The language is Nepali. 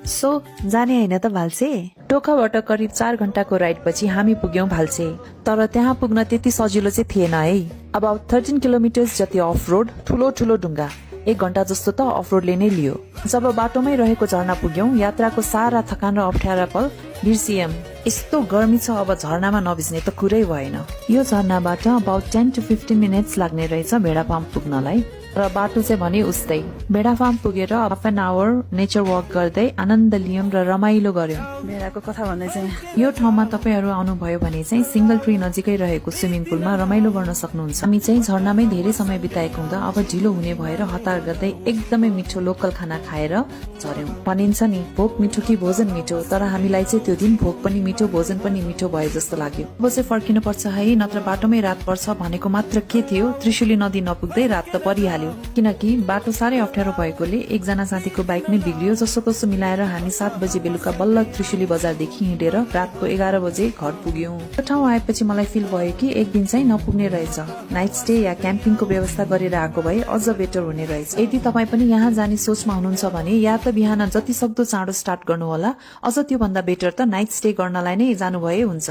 सो जाने होइन त भाल्से। टोकाबाट करिब 4 घण्टाको राइड पछि हामी पुग्यौं भाल्से। तर त्यहाँ पुग्न त्यति सजिलो चाहिँ थिएन है। अबाउट 13 किलोमिटर्स जति अफ रोड, ठुलो ठुलो ढुङ्गा। 1 घण्टा जस्तो त अफ रोडले नै लियो। जब बाटोमै रहेको झरना पुग्यौं, यात्राको सारा थकान र अप्ठ्यारा पल बिर्सियम। यस्तो गर्मी छ, अब झरनामा नभिज्ने त कुरै भएन। यो झरनाबाट अबाउट 10 to 15 मिनट्स लाग्ने रहेछ भेडा फार्म पुग्नलाई। र बाटो चाहिँ भने उस्तै। भेडा फार्म पुगेर half an hour nature walk गर्दै आनन्द लियौं र रमाइलो गर्यौं। भेडाको कथा भन्दै चाहिँ यो ठाउँमा तपाईहरू आउनुभयो भने चाहिँ सिंगल ट्री नजिकै रहेको स्विमिङ पुलमा रमाइलो गर्न सक्नुहुन्छ। हामी चाहिँ झरनामै धेरै समय बिताएको हुँदा अब ढिलो हुने भएर हतार गर्दै एकदमै मिठो लोकल खाना खाएर झर्यौं। भनिन्छ नि, भोक मिठो कि भोजन मिठो, तर हामीलाई चाहिँ त्यो दिन भोक पनि मिठो भोजन पनि मिठो भए जस्तो लाग्यो। अब चाहिँ फर्किनु पर्छ है, नत्र बाटोमै रात पर्छ भनेको मात्र के थियो, त्रिशुली नदी नपुग्दै रात त परिहाल्यो। किनकि बाटो साह्रै अप्ठ्यारो भएकोले एकजना साथीको बाइक नै बिग्रियो। जसो तसो मिलाएर हामी 7 बजे बेलुका बल्ल त्रिशुली बजारदेखि हिँडेर रातको 11 बजे घर पुग्यौं। यो ठाउँ आएपछि मलाई फिल भयो कि एक दिन चाहिँ नपुग्ने रहेछ। नाइट स्टे या क्याम्पिङको व्यवस्था गरेर आएको भए अझ बेटर हुने रहेछ। यदि तपाईँ पनि यहाँ जाने सोचमा हुनुहुन्छ भने या त बिहान जति सक्दो चाँडो स्टार्ट गर्नुहोला, अझ त्यो भन्दा बेटर त नाइट स्टे गर्नलाई नै जानुभए हुन्छ।